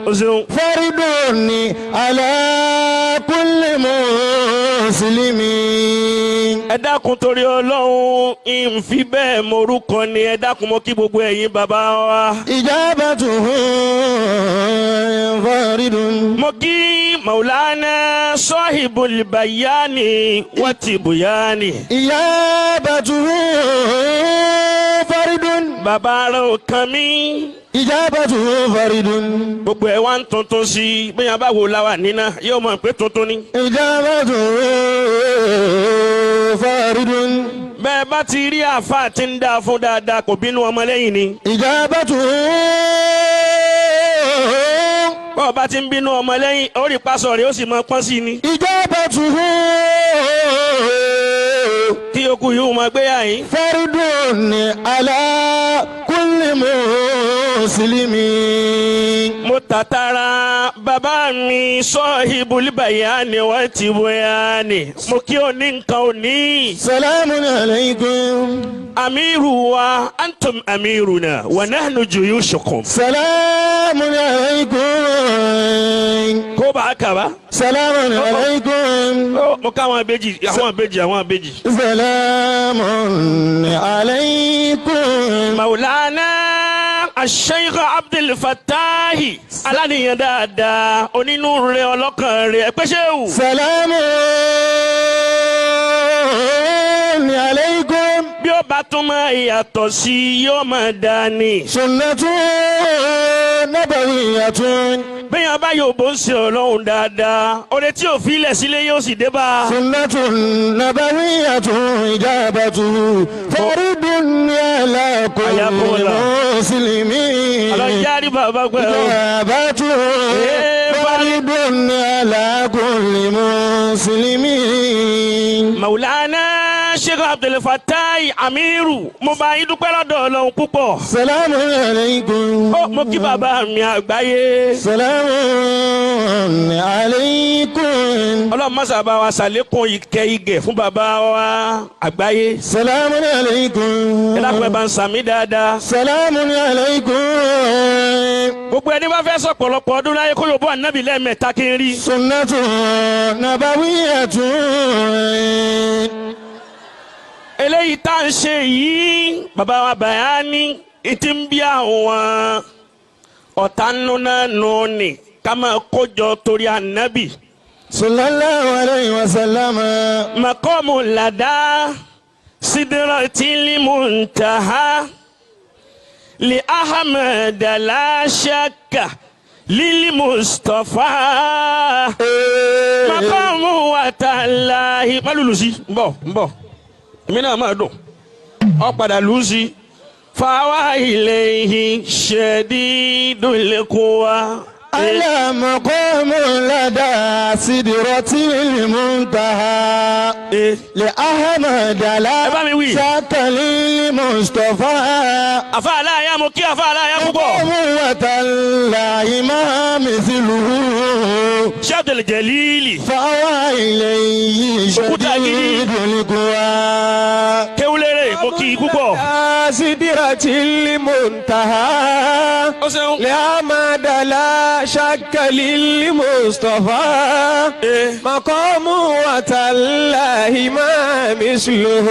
O ṣeun. فرد على كل مسلم. Ẹ dákun, torí Ọlọ́run, ìfi bẹ́ẹ̀ morúkọ ni. Ẹ dákun, mo kí gbogbo ẹ̀yin bàbá wa. إجابته فرد. Mo kí Maulana Sahibul Bayani wa Tibuyani. إجابته فرد. Bàbá rẹ̀ ò kàn mí. إجابته فرد. Gbogbo ẹ̀ wá ń tuntun sí i. Bóyá báwo la wà níná, yóò mọ̀ pé tuntun ni. إجابته فرد. Bẹ́ẹ̀ bá ti rí àáfàá tí ń dáa fún dáadáa, kò bínú ọmọlẹ́yìn ni. إجابته Bọ́ọ̀ bá ti ń bínú ọmọlẹ́yìn, ó rí pásọ̀ rẹ̀, ó sì mọ pọ́n sí ni. إجابته Kí yòókù yóò máa gbé yàyín. فرد على كل مسلم. Mo tàtàrà bàbá mi Sahibul Bayani wa Tibuyani. Mo kí òní nǹkan òní. سلام عليكم. Amiru wa, antum amiruna wa nahnu juyushukum. سلام عليكم. Kó bá a kà bá. سلام عليكم. Ó, mo ká àwọn ìbejì, àwọn ìbejì, àwọn ìbejì. سلام عليكم. Maulana Asheikh Abdul Fatahi, aláníyàn dáadáa, onínúure, ọlọ́kàn rẹ̀, ẹ pé ṣéwù. سلام عليكم. Bí ó bá tún máa yàtọ̀ sí i, yóò máa dání. سنة نبوية. Bẹ́ẹ̀ bá yóò bó ń ṣe Ọlọ́run dáadáa, oore tí ò fi ilẹ̀ sílé yóò sì dé bá a. سنة نبوية، إجابته فرد على كل حياكم الله. مسلم. Ọlọ́jà rí bàbá pẹ́ o. إجابته فرد على كل مسلم. Maulana Sheikh Abdul Fatai Amiru, mo bá yín dúpẹ́ lọ́dọ̀ Ọlọ́run púpọ̀. سلام عليكم. Ó, mo kí bàbá mi àgbáyé. سلام عليكم. Ọlọ́run má bá wa ṣàlékún ìkẹ́ ìgẹ̀ fún bàbá wa àgbáyé. سلام عليكم. Ẹ dákun, ẹ bá ń sàmí dáadáa. سلام عليكم. Gbogbo ẹni bá fẹ́ sọ̀pọ̀lọpọ̀ ọdún láyé, kó yóò bọ́ ànábì lẹ́ẹ̀mẹ́ta kí n rí. سنة نبوية. Eléyìí tá à ń ṣe yìí, bàbá wa Bàyánì, ìtì ń bí àwọn ọ̀tá nínú nù ní ká máa kójọ torí ànábì. صلى الله عليه وسلم. مقام لدى سدرة المنتهى لأحمد لا شك للمصطفى مقام وتالله. Má lùlù sí, ń bọ̀, ń bọ̀, èmi náà máa dùn ọ padà lù ú sí. فأوحى إليه شديد القوى. ألا مقام لدى سدرة المنتهى لأحمد لا Ẹ bá mi wí. شك للمصطفى. Àfa aláya, mo kí àfa aláya púpọ̀. وتالله ما مثله. Ṣé Jalili. فأوحى إليه Òkúta gidi. شديد القوى. Kéwúlérè, mo kí i púpọ̀. سدرة المنتهى. Ó ṣeun. لأحمد لا شك للمصطفى. مقام وتالله ما مثله.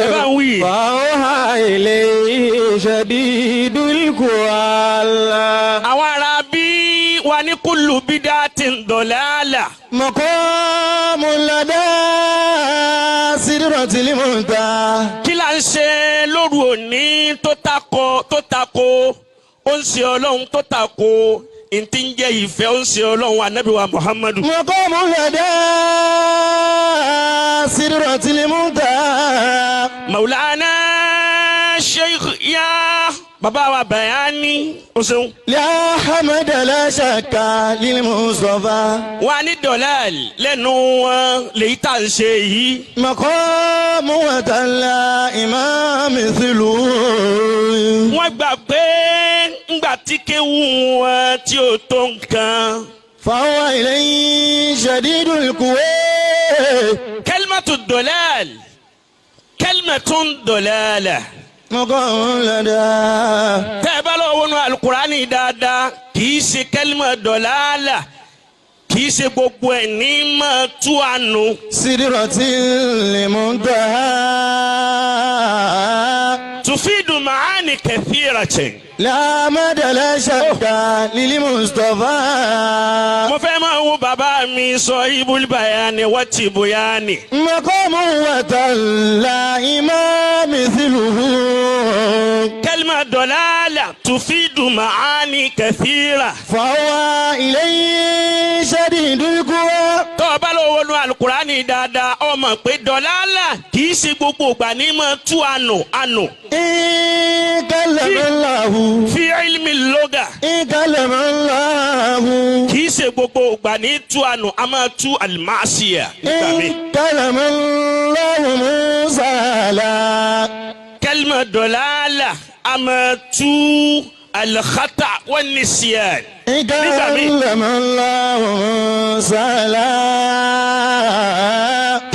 Ẹ bá ń wí. فأوحى إليه شديد القوى. Àwọn ará bí wa ní كل بدعة ضلالة. مقام لدى سدرة المنتهى. Kí là ń ṣe lóru òní tó tako ó ń ṣe Ọlọ́run, tó tako ntí ń jẹ́ ìfẹ́ ó ń ṣe Ọlọ́run Anabi wa Muhammadu? مقام لدى سدرة المنتهى. Maulana Sheikh ya bàbá wa Bayani, ó ṣeun. لأحمد لا شك للمصطفى. Wa ní ضلال lẹ́nu wọn lèyí tá à ń ṣe yìí. مقام وتالله ما مثله. Wọ́n gbà pé ńgbà tí kéwù wọn tí ò tó nǹkan. فأوحى إليه شديد القوى. كلمة الضلال كلمة ضلالة. مقام لدى. Tẹ́ ẹ bá lọ wọnú alukurani dáadáa, kì í ṣe kẹ́límà dọ̀làlà, kì í ṣe gbogbo ẹ̀ ní máa tú àánú. سدرة المنتهى. Tufidu maani kathiratan. لا مدى لا شك للمصطفى. Mo fẹ́ máa wo bàbá mi sọ ibùdó bayani wọ́n ti bóyáni. مقام وتلا ما مثله. Kẹ́límà dọ̀làlà tufidu maani kathira. فهو إليه شديد القوى. Tọ́ ọ bá lọ wọnú alukurani dáadáa, ọ mọ̀ pé dọ̀làlà kì í ṣe gbogbo ìgbà ní máa tú àánú àánú. إن كلم الله. Fi ilmi lóga. إن كلم الله. Kì í ṣe gbogbo ìgbà ní tú àánú, a máa tú àlùmáṣíà nígbà mi. إن كلم الله موسى لا. Kẹ́límà dọ̀làlà a máa tú alkhata wan nisyan. إن Nígbà míì. كلم الله موسى لا.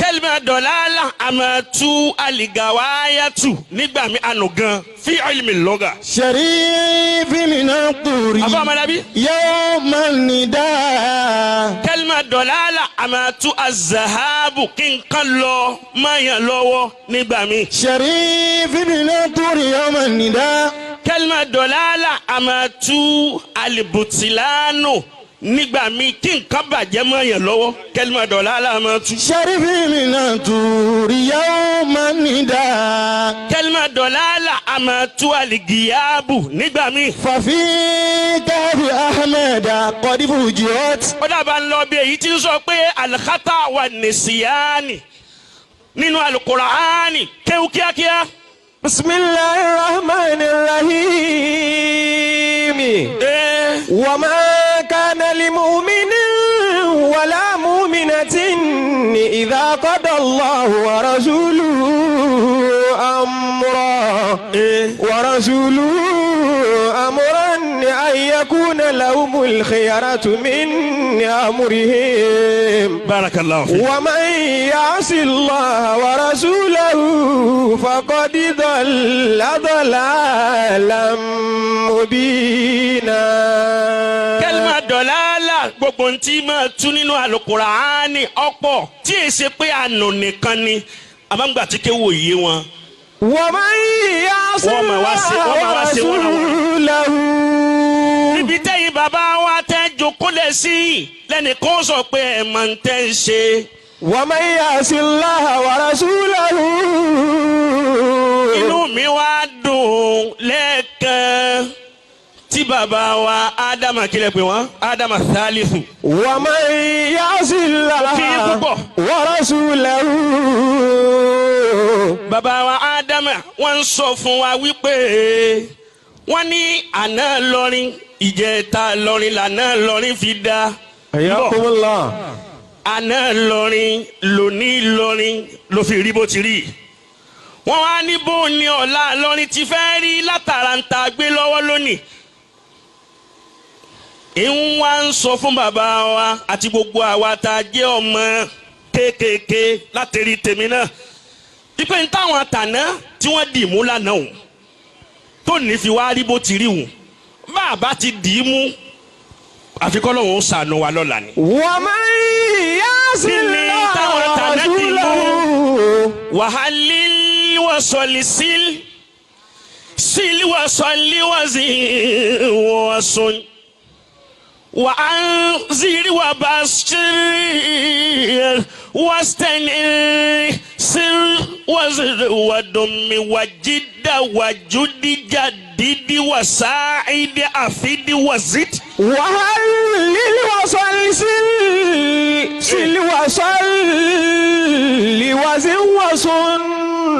Kẹ́límà dọ̀làlà a máa tú àlìgàwáyàtù nígbà mi ànú gan fi ilmi lóga. شريف من الطور. Àbá ọmọlábí. يوم النداء. Kẹ́límà dọ̀làlà a máa tú azahabu, kí nǹkan lọ máa yàn lọ́wọ́ nígbà mi. شريف من الطور يوم النداء. Kẹ́límà dọ̀làlà a máa tú alìbùtìlánù nígbà mi, kí nǹkan bàjẹ́ máa yàn lọ́wọ́, kẹ́límà dọ̀làlà a máa tú. شريف من الطور يوم النداء. Kẹ́límà dọ̀làlà a máa tú àlìgìyàbù nígbà mi. ففي كهف أحمد قد فجرت. Ó dábàá ń lọ bí èyí tí ń sọ pé alikata wà nìsíyáni nínú alukuraani kéwú kíákíá. بسم الله الرحمن الرحيم. Ee, وما كان لمؤمن ولا مؤمنة إذا قضى الله ورسوله أمرا ee, ورسوله أمرا أن يكون لهم الخيرة من أمرهم. Barakallahu fi. ومن يعص الله ورسوله فقد ضل ضلالا مبينا. Kẹ́límà dọ̀làlà gbogbo ntí máa tú nínú alukuraani ọ̀pọ̀ tí èyí ṣe pé àná nìkan ni àmọ́ tí kéwò yé wọn. ومن يعص Wọ́n máa wá الله wọ́n máa wá ṣe wọ́n náà wọ́n. ورسوله. Níbi tẹ́yìn bàbá wa tẹ́ jókòólẹ̀ sí lẹ́nìkan sọ pé ẹ̀ máa ń tẹ́ ń ṣe. ومن يعص الله ورسوله. Inú mi wá dùn lẹ́ẹ̀kan tí bàbá wa Ádámà, kílẹ̀ pé wọ́n Ádámà Sálífù. ومن يعص الله Kí yín púpọ̀. ورسوله. Bàbá wa Ádámà wọ́n ń sọ fún wa wípé wọ́n ní àná lọ́rin, ìjẹta lọ́rin, lànà lọ́rin fi dá. حياكم الله. Àná lọ́rin, lóní lọ́rin ló fi rí bó ti rí. Wọ́n wá ní bó ní ọ̀la lọ́rin ti fẹ́ rí látara ń ta gbé lọ́wọ́ lónìí. Ń wá ń sọ fún bàbá wa àti gbogbo àwa tá a jẹ́ ọmọ kéékèèké láti rí tèmi náà ipe ń táwọn àtàná tí wọ́n dì mú lánàá òun tó ní fi wá rí bó ti rí òun, bàbá ti dì í mú, àfikọ́ lọ́wọ́ ó ṣàánú wa lọ́la ni. ومن يعص Kí ni الله táwọn àtàná dì mú? ورسوله. Wàhálì wàsọ̀lì síl síl wàsọ̀lì wàzí wàsùn wàánzírí wàbàṣírí wàstẹ̀ni síl wàzírí wàdùnmí wàjídà wàjúdíjà dídí wàsáìdì àfídí wàzíd. وهل للوصل سل سل وصل وزن وصن.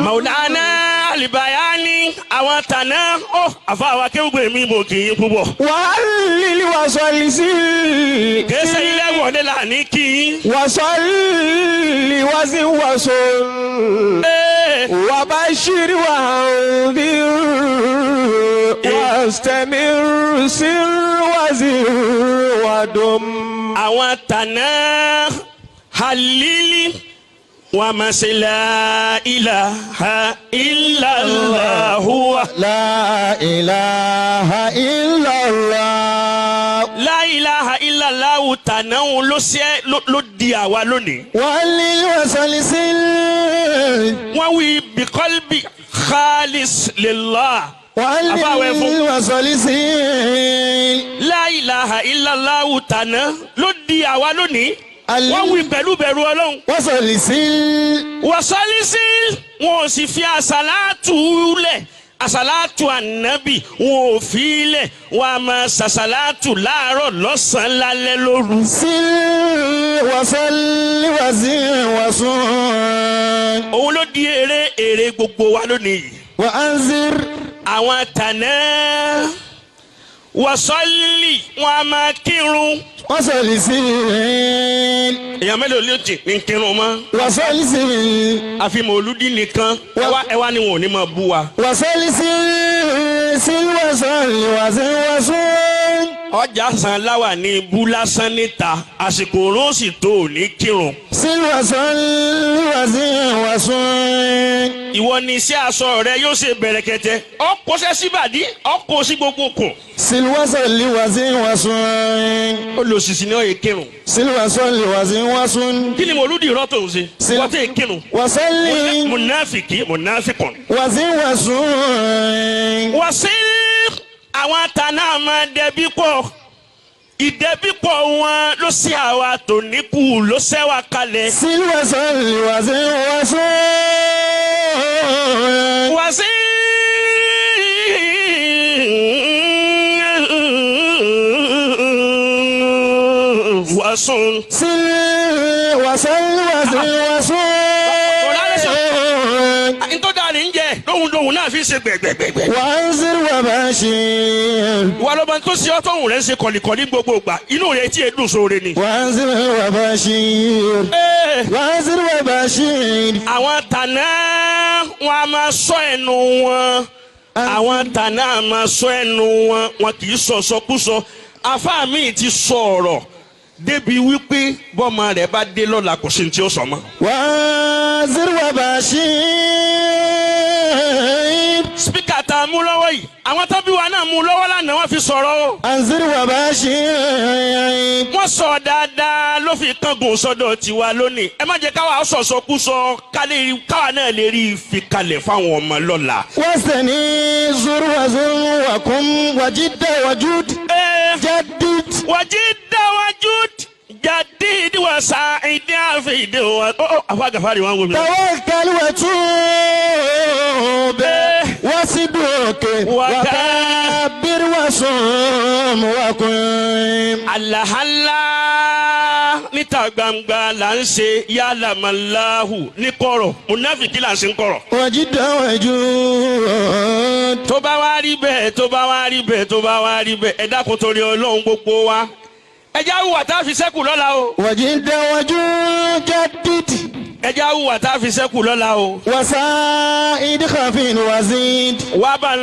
Maulana Alibayani, àwọn tànà ó àfa àwọn akéwùgbé mi, mò kì í púpọ̀. وهل للوصل سل Kèsè ilé wọlé là ní kí yín. وصل وزن وصن. Ee, وبشر وانذر واستمر سر وزر ودم. Àwọn tànà halili Wọ́n a máa ṣe la ilaha illallah huwa. La ilaha illallah. La ilaha illallah tànáhùn ló ṣe ló di àwa lónìí. Wàlí wasalisil. Wọ́n wí biqalbi khalis lillah. Àbáwẹ̀ fún. Wàlí wasalisil. La ilaha illallah tàná ló di àwa lónìí. Wọ́n wí pẹ̀lú bẹ̀rù Ọlọ́run. Wasalisil. Wàsálísí wọn ò sì fi àsàlátù lẹ̀, àsàlátù ànábì wọn ò fi lẹ̀, wọn a máa sàsàlátù láàárọ̀ lọ́sàn-án lálẹ́ lóru. Sil wasali wazin wasun. Òun ló di eré eré gbogbo wa lónìí yìí. Wa anzir. Àwọn tànà wàsálì wọn a máa kírun. Wasalisil. Èèyàn mélòó ló ti ní kírun mọ́? Wasalisil. Àfi mòlúdì nìkan ẹ wá ní wọn ò ní máa bú wa. Wasalisil. Sil wasali wazin wasun. Ọjà san láwà ní ibú lásán níta, àsìkò òrùn sì tó ò ní kírun. Sil wasali wazin wasun. Ìwọ ni iṣẹ́ aṣọ rẹ yóò ṣe bẹ̀rẹ̀kẹ̀tẹ̀, ọkọṣẹ́ síbàdí ọkọ̀ sí gbogbo kùn. Sil wasali wazin wasun. Olùsìsì ni ó yẹ kírun. Sil wasali wazin wasun. Kí ni mòlúdì rọ tó ń ṣe? Wọ́n tẹ̀ kírun. Wasali Mùnáfìkì mùnáfìkùn. wazin wasun. Wọ́n sí àwọn àtàná máa dẹbí pọ̀, ìdẹbí pọ̀ wọn ló ṣe àwa tòníkù ló ṣẹ́wà kalẹ̀. Sil wasali wazin wasun. Wọ́n sí wàsùn. Sil wasali wazin wasun. Ntọ́jà ni ń jẹ lóhun lóhun náà fi ṣe gbẹ̀gbẹ̀gbẹ̀. Wanzir wa bashir. Wà ló máa ń tó ṣe ọ́ tóhun rẹ̀ ń ṣe kọ̀lìkọ̀lì gbogbo ìgbà, inú rẹ̀ tí èdùn sóore ni. Wanzir wa bashir. Wanzir wa bashir. Àwọn tànà wọn a máa sọ ẹnu wọn, àwọn tànà a máa sọ ẹnu wọn, wọn kì í sọ sọkúsọ. Àfáà mi ti sọ ọ̀rọ̀ débi wípé bọ́mọ rẹ̀ bá dé lọ́la kò sí ní tí ó sọ mọ́. Wanzir wa bashir. Spíkà tá a mú lọ́wọ́ yìí, àwọn tó bí wa náà mú lọ́wọ́ lánàá wọ́n fi sọ̀rọ̀ o. Anzir wa bashir. Wọ́n sọ dáadáa ló fi kángun sọ́dọ̀ tiwa lónìí. Ẹ má jẹ́ káwa sọ̀sọ́kúsọ káwa náà lè rí ìfikalẹ̀ fáwọn ọmọ lọ́la. Wasani zur wazun wakum wajidda wajud. Jadid. Wajida wajud jadid wasa ìdí àfìdí wa. Ó àfa gàfárì wọn wò mí. Tawakkal wa tub. Wasiduk wakabbir wasum wakum. Àlàhálà níta gbangba là ń ṣe yálà màláhù ní kọ̀rọ̀, mùnáfìkì là ń ṣe ń kọ̀rọ̀. Wajidda wajud. Tó bá wá rí bẹ́ẹ̀, tó bá wá rí bẹ́ẹ̀, tó bá wá rí bẹ́ẹ̀, ẹ dákun torí Ọlọ́run gbogbo wa. Ẹ jẹ́ àwùwà tá a fi ṣẹ́kù lọ́la o. Wajidda wajud jadid. Ẹ jẹ́ àwùwà tá a fi ṣẹ́kù lọ́la o. Wasaid khafin wazid. Wá bá